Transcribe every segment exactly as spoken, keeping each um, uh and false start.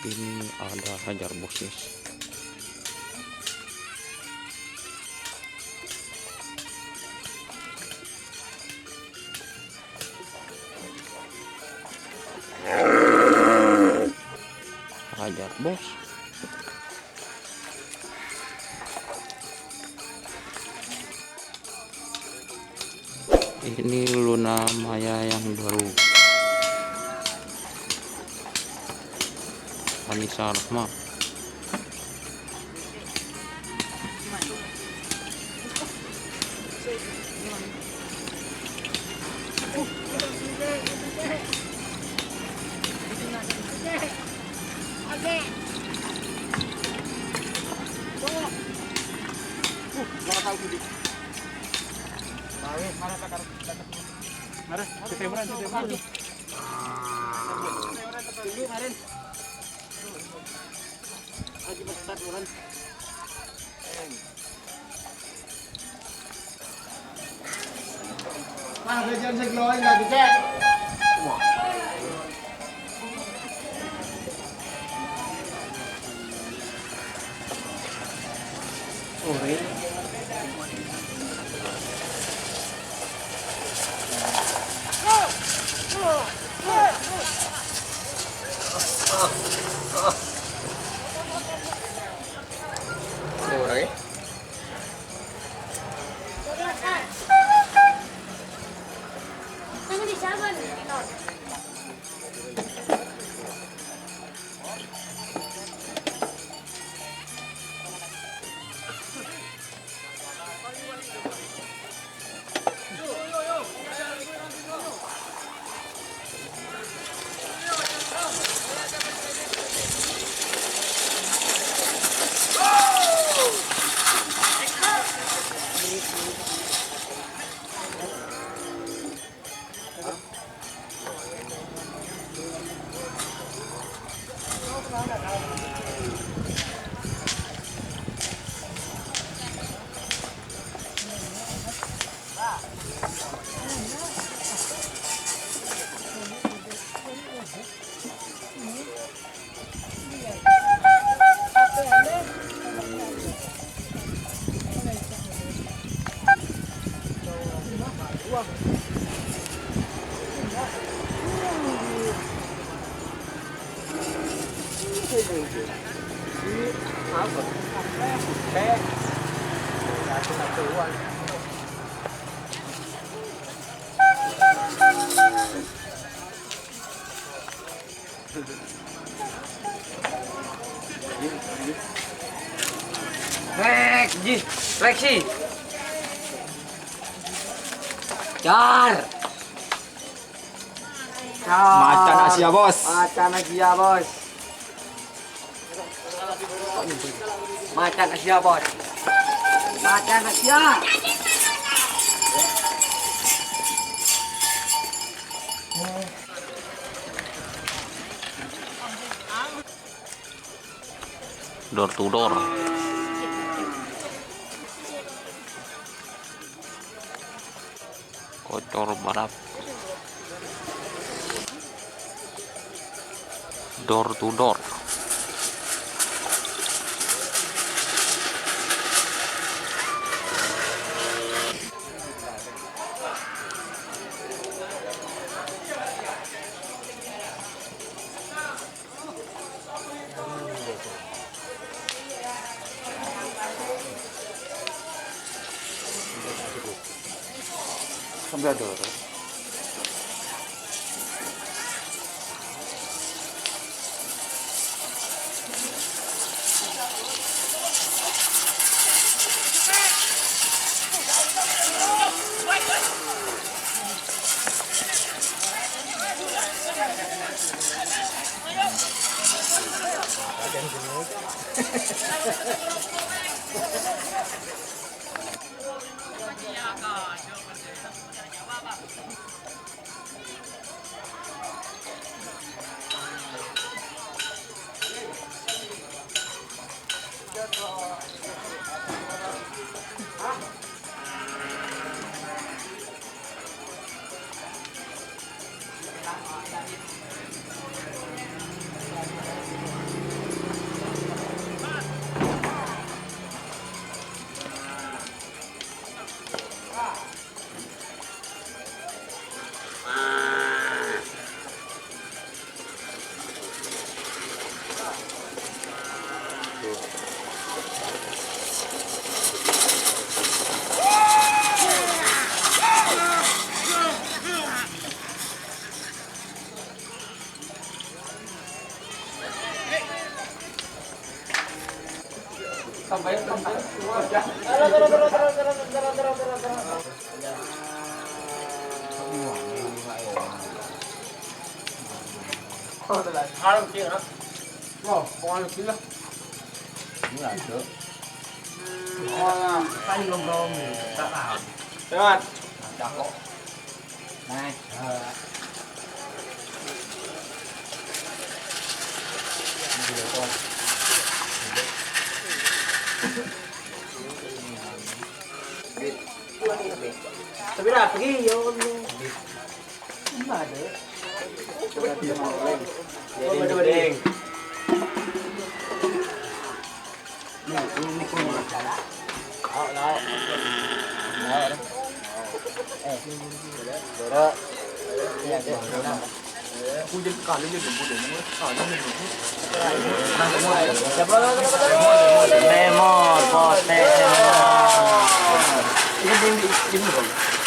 Ini ada hajar bosnya. Hajar, Bos. Ini Luna Maya yang baru. Vanessa Rahma. Mari, kita hiburan, kita hiburan. Ini, Marin. Lagi besar, Tuhan. Nah, rejang sing glowing lagi, Cek. Wah. Ore. Ore. Rek, ji, Reksi. Car. Car. Macan Asia, Bos. Macan Asia, Bos. Macan Asia, Bos. Macan Asia. Door to door. Kocor balap. Door to door. Sampai ada orang. Lewat. Cakep. Nah. Tapi rapi, ya Allah. Enggak ada. Jadi, ding. Lemon, pote, lemon. Ini, ini, ini,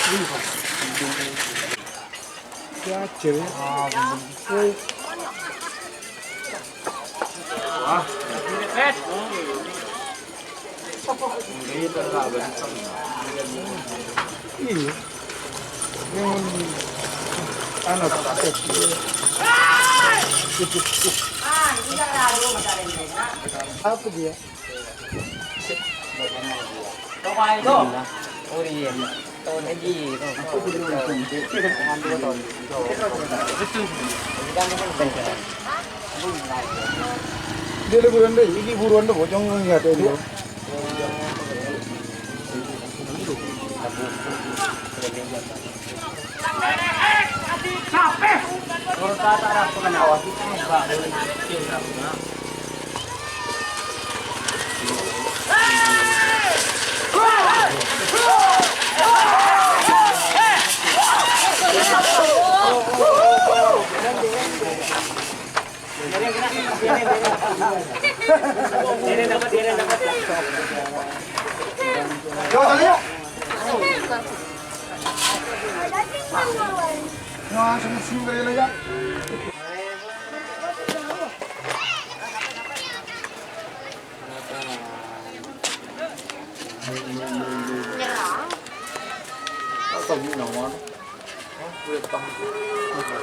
ini. Ganjel. Iya. Yang anu, apa dia? Dia liburan deh, ini buruan deh, bocong ngeliat ini. Apa guna, Wan?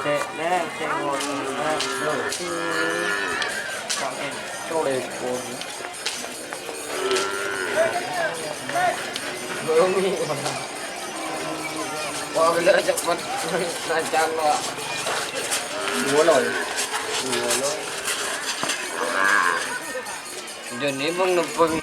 Cek, deh, cek, Wan. Pakai telepon. Belum nih, Wan. Wah, bener cepet. Lancar, Wan. Dua nol. Dua nol. Johnny bang nepeng.